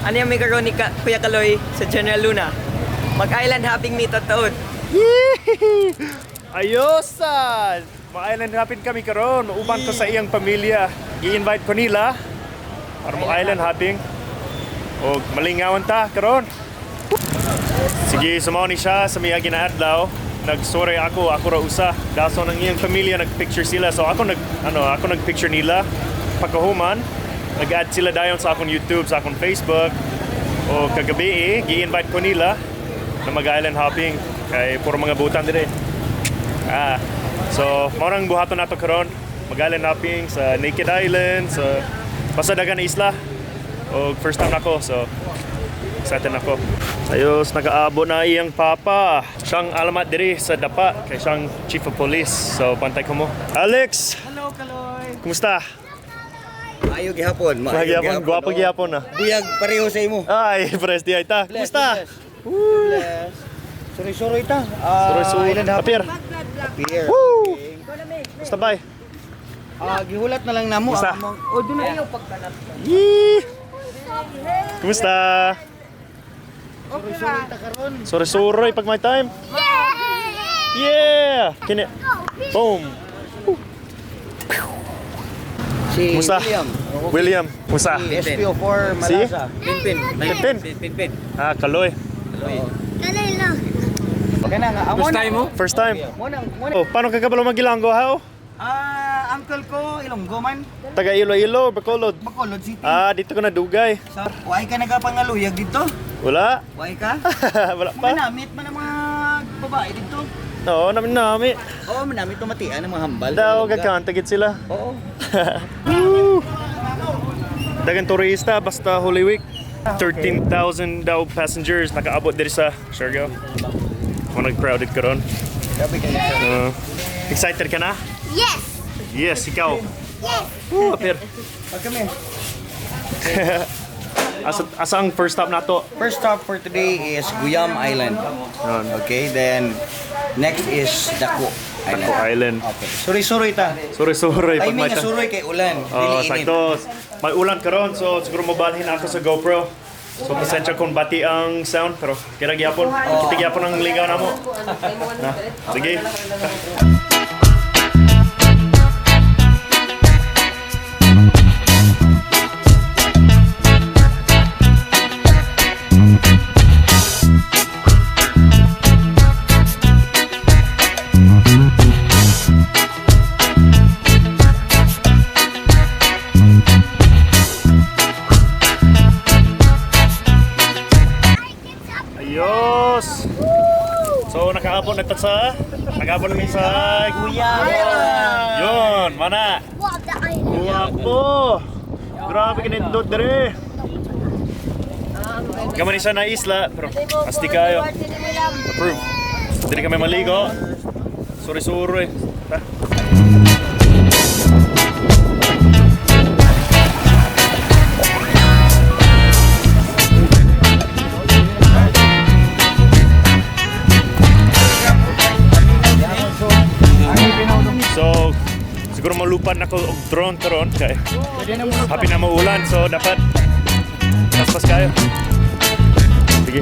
Ano yung may karon ni Kuya Kaloy sa General Luna? Mag-island hopping mi taod. Ayosan! Ma-island hopping kami karon. Mauban ko sa iyang pamilya. I-invite ko nila para mo island hopping. O malingawan ta karon. Sige, sumao ni siya sa miyagi na adlaw. Nagsorry ako, ako ra usa. Daso ng iyang pamilya nagpicture sila. So ako nag ano, ako nagpicture nila. Pagkahuman, nag-add sila dayon sa akong YouTube, sa akong Facebook. O kagabi eh, gi-invite ko nila na mag-island hopping kay puro mga butan dire. Ah, so mao nang buhaton nato karon, mag-island hopping sa Naked Island, sa basta dagan na isla. O first time nako, so excited nako. Ayos, nakaabo na iyang papa. Siyang alamat diri sa Dapa, kay siyang chief of police. So bantay ko mo. Alex, Hello, Kaloy. kumusta? Maayo gihapon, maayo Gihapon, gwapo oh. gihapon ah. Buyag pareho sa imo. Ay, pres di ay ta. Kumusta? Bless. Suroy-suroy ta. Ah, Suroy-suroy. Island hopping. Appear. Appear. Woo! Okay. Kumusta bay? Ah, gihulat na lang namo Kumusta? ang among. Oh, doon na. Yee! Kumusta? Suroy-suroy ta karon. Suroy-suroy pag may time. Yeah! Kini. Boom. Si Kumusta? William. William, kumusta? Si SPO4 Si? Malasa. Pinpin. Pinpin. Pinpin. Ah, Kaloy. Kana nga amo. First time mo? First time. Mo nang mo Oh, paano ka kabalo magilanggo, how? Ah, uncle ko Ilonggo man. Taga Iloilo, Bacolod. Bacolod City. Ah, dito ko nadugay. Sa waay ka nagapangaluyag dito? Wala. Waay ka? Wala pa. Manamit man ang mga babae dito. Oo, namin nami. Oo, manamit tumatian ang mga hambal. Daw, Ilongga. gagkantagit sila. Oo. Dagan turista, basta Holy Week. 13,000 daw passengers nakaabot diri sa Siargao. Mo nag-crowded karon. Grabe kayo. Excited ka na? Yes! Yes, ikaw. Yes! Woo, apir. Pag kami. Asa ang first stop nato? First stop for today is Guyam Island. Okay, then next is Dako Island. Taco Island. Okay. Suroy-suroy ta. Suroy-suroy pag Timing may nga suroy kay ulan. Oh, Dili init. sakto. May ulan karon so siguro mobalhin ako sa GoPro. So pasensya kung bati ang sound pero kira gyapon. Kita gyapon ang lingaw namo. Na. Sige. Ayos. So nakaabot na ta sa nakaabot na mi sa Guyam Island. Yun, mana. What the island? Guwapo. Grabe kinindot dere. Gamay ni siya na isla pero asti kayo. Approve. Dili kami maligo. Suri-suri. Ta. So, siguro malupan ako og drone karon kay happy na maulan so dapat paspas kayo. Sige.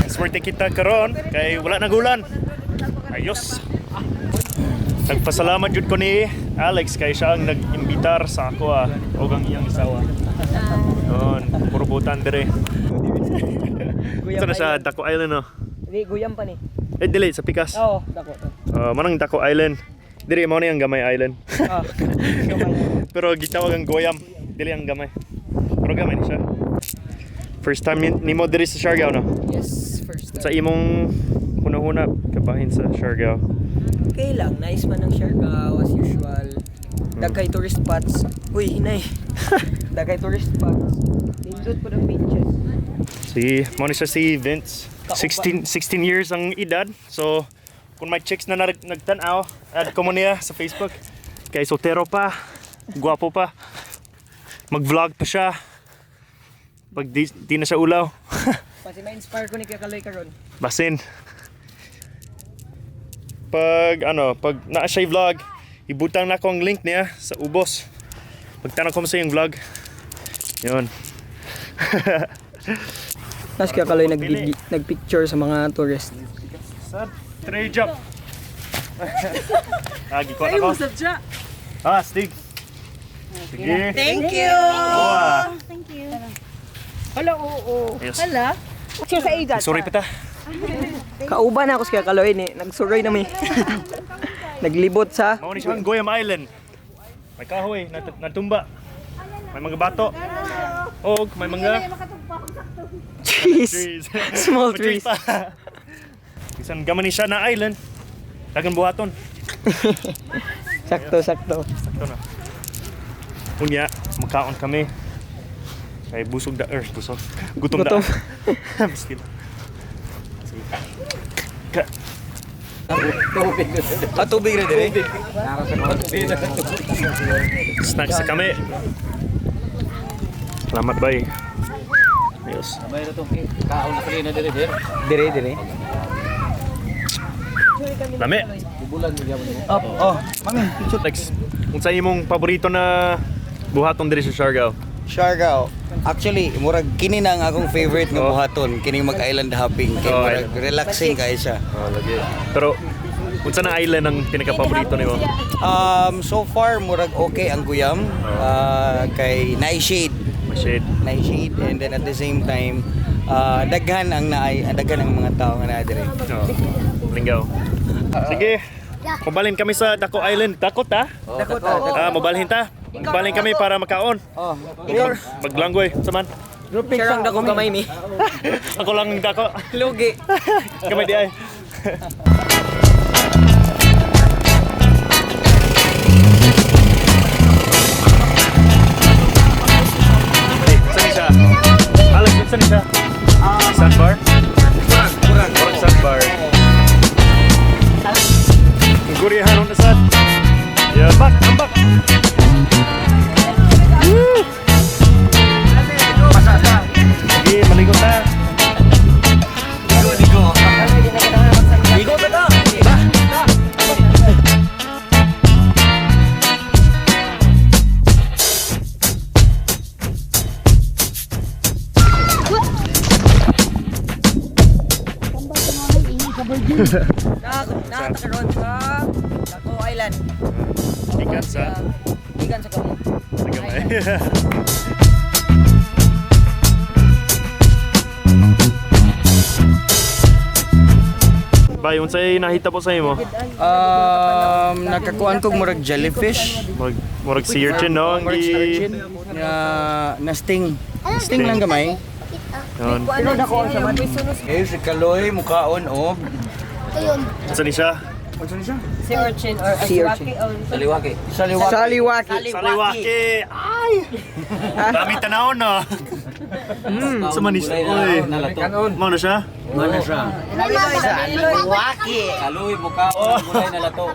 Swerte kita karon kay wala nagulan. Ayos. Nagpasalamat jud ko ni Alex kay siya ang nag-imbitar sa ako ah, og ang iyang isawa. Yun, puro butan dire. Ito na sa Daco Island no. Di, Guyam pa ni. Eh dili sa Pikas. Oo, dako to. Manang Daco Island. Diri mao ni ang Gamay Island. Ah, Pero gitawag ang Goyam, dili ang Gamay. Pero gamay ni siya. First time nimo diri sa Siargao no? Yes, first Sa imong hunahuna kabahin sa Siargao. Okay lang, nice man ang Siargao as usual. Dagkay tourist spots. Uy, hinay. Dagkay tourist spots. Nindot po ng beaches. Si, mao ni siya si Vince. 16 years ang edad. So, kung may chicks na nagtan-aw, add ko mo niya sa Facebook. Kay soltero pa, gwapo pa. Mag-vlog pa siya. Pag di na siya ulaw. Kasi ma-inspire ko ni Kuya Kaloy karon. Basin. Pag ano, pag naa siya vlog, ibutang na ko ang link niya sa ubos. Pagtanong ko mo sa iyong vlog. Yun. Tapos Kuya Kaloy nagpicture sa mga tourist. Sad. Three jump. Lagi ko ako. Ah, stig. Sige. Thank you! Oh, Thank you. Hala, oo. Yes. Hala. Sure sa edad. Sorry pa ta. Kauban na ako sa Kuya Kaloy ni. Nagsuroy na mi. Naglibot sa Mao ni siya ang Goyam Island. May kahoy, natumba. May mga bato. Og may mga trees. trees. Small May trees trees. pa. Bisan gaman ni siya na island. Dagan buhaton. Sakto, sakto. Sakto na. Unya, magkaon kami. Kay busog da, busog. Gutom da. Gutom. Biskit. Sige. Ka Ah, tubig na dire. Snacks sa kami. Salamat bay. Ayos. Dire dire. Lami. Up, oh, mami, picture. Lex, unsa imong paborito na buhaton diri sa Siargao? Siargao. Actually, murag kini na ang akong favorite nga Oh. buhaton, kining mag-island hopping, kay Oh, murag relaxing kay siya. Oh, lagi. Pero unsa na island ang pinaka-paborito nimo? So far murag okay ang guyam. Ah, kay naay shade, Shade. naay shade and then at the same time daghan ang naay, daghan ang mga tao nga naa dire. Oh, Lingaw. Sige. Mabalhin kami sa Daco Island. Dako ta? Dako ta. Ah, mabalhin ta. Mabalhin kami para makaon. Oh, Maglanggoy. Saman. Share ang dako gamay mi. Ako lang ang dako. Lugi. Gamay di ay. Hey, saan siya? Alex, saan siya? Sandbar? Murag, Murag sandbar. Ang gurihan na sad. Yeah, back, I'm back. Woo! Sige, maligo ta. Ligo, ligo. Ligo ta ta. Nakakaroon sa Dako Island. Ikan sa Ikan sa kamay. sa gamay. Bay, unsay nahita po sa imo? Nakakuan kog murag jellyfish. Murag sea urchin, no? Ang Murag sea urchin na na sting. Sting lang gamay. Yun. Pero dako ang saman. Eh, si Kaloy mukaon og Ayun. Unsa ni siya? Sea urchin or sea urchin. Saliwaki. Saliwaki. Saliwaki! Ay! Dami tanaw no. Sa man ni siya? Oy. Mao na siya? Mana siya? Saliwaki. Kaloy, mukaon, gulay na lato.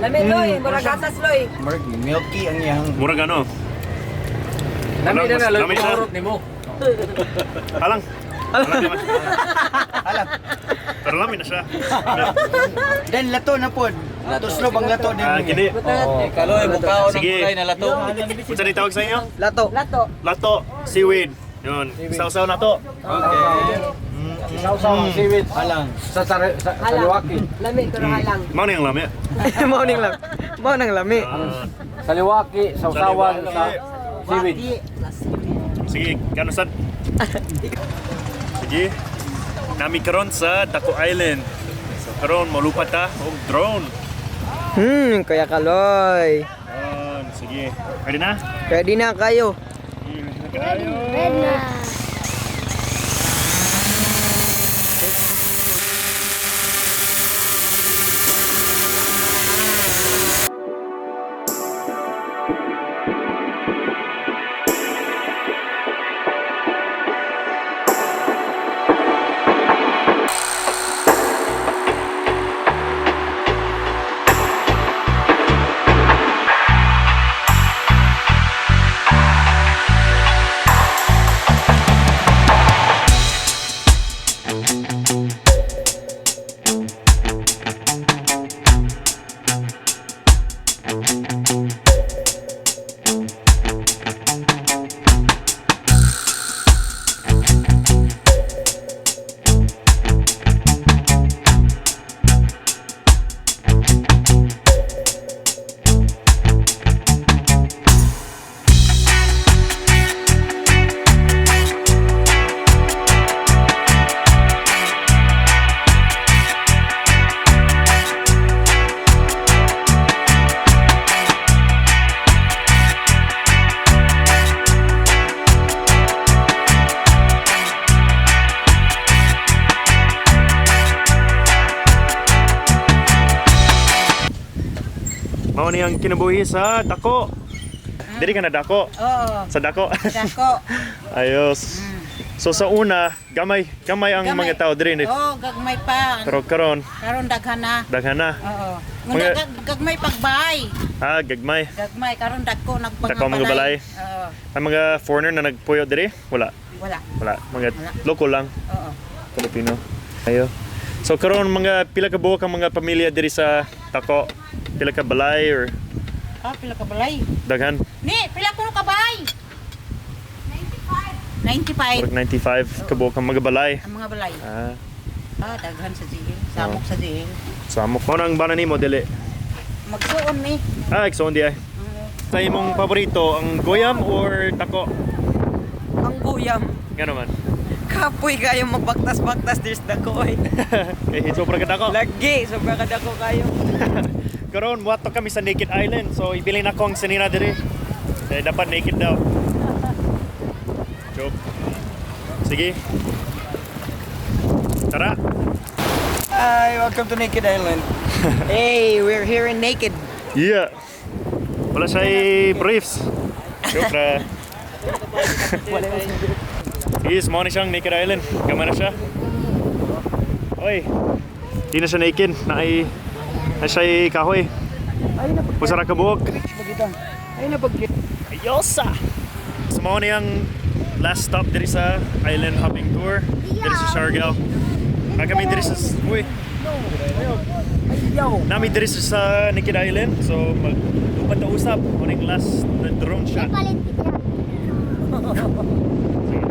Lami loy, murag gatas loy. Murag milky ang iyang Murag ano? Lami na na, loy, Lami siya. kumurot nimo. Alang. Alang. Alang. Pero lami na siya. Then lato na pod. Tuslob ang lato din. Ah, kini. Eh, Kaloy, mukaon, ang Sige. gulay na lato. Unsa ni tawag sa inyo? Lato. Lato. Lato, seaweed. Yun. Sausaw na to. Sausaw ang seaweed. Alang. Sa saliwaki. Lami pero halang. Mao na yung lami. Mao ning lami. Mao nang lami. Saliwaki, sausawan sa seaweed. Sige, kano sad? Sige. Nami karon sa Daco Island. So karon molupa ta og drone. Kuya Kaloy. Yun, sige. Ready na? Ready na kayo. Ready Red na. Mao ni ang kinabuhi sa Dako. Diri ka na Dako. Oo. Sa Dako. Dako. Ayos. So sa una, gamay, gamay ang Gamay. mga tao diri ni. Oo, gagmay pa. Pero karon, Karon daghan na. daghan na. Oo. Mga- Gagmay pagbay. Ah, gagmay. Gagmay karon dagko nagpanga Dako mga balay. Oo. Ang mga foreigner na nagpuyo diri? Wala. Wala. Wala. Mga Wala. local lang, Oo. Filipino. Ayo. So karon mga pila ka buok ang mga pamilya diri sa Dako? Pila ka balay or Ah, pila ka balay. daghan? Ni, pila kuno ka balay? 95. 95. Murag 95 ka buok ang mga balay. Ang mga balay. Ah, Ah, daghan sa jail. Samok sa jail. samok. Mao nang bana nimo dili. Magsuon ni. Ah, igsoon di ay. Sa imong paborito, ang goyam or tako? Ang guyam. Nga naman. Kapoy kayo magbaktas-baktas there's dako eh. Eh, sobra ka dako. Lagi, sobra ka dako kayo. Karon muadto kami sa Naked Island. So ibilin ako ang sinina diri. Eh, dapat naked daw. Joke. Sige. Tara. Hi, welcome to Naked Island. Hey, we're here in naked. Yeah. Wala siya briefs. Joke ra. Sige, mao ni siyang Naked Island. Gamay na siya. Oy. Di na siya naked. Naay na siya kahoy. Ay na Usa ra ka buok. Ay na pag Ayosa! So mao ni ang last stop diri sa island hopping tour diri sa Siargao. Na kami diri sa, uy, Ayaw. nami diri sa Naked Island. So mag upat na usap mo ning last na drone shot. Palit kita. Sige.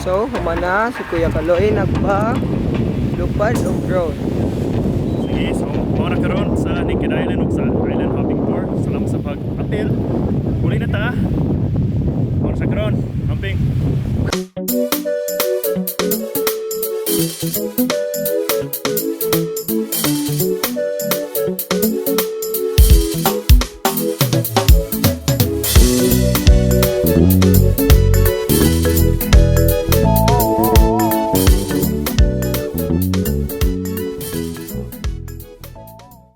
So, humana si Kuya Kaloy nagpa lupad og drone. Sige, so mao na karon sa Naked Island ug sa Island Hopping Tour. Salamat sa pag-apil. Uli na ta. Mao na siya karon. Amping.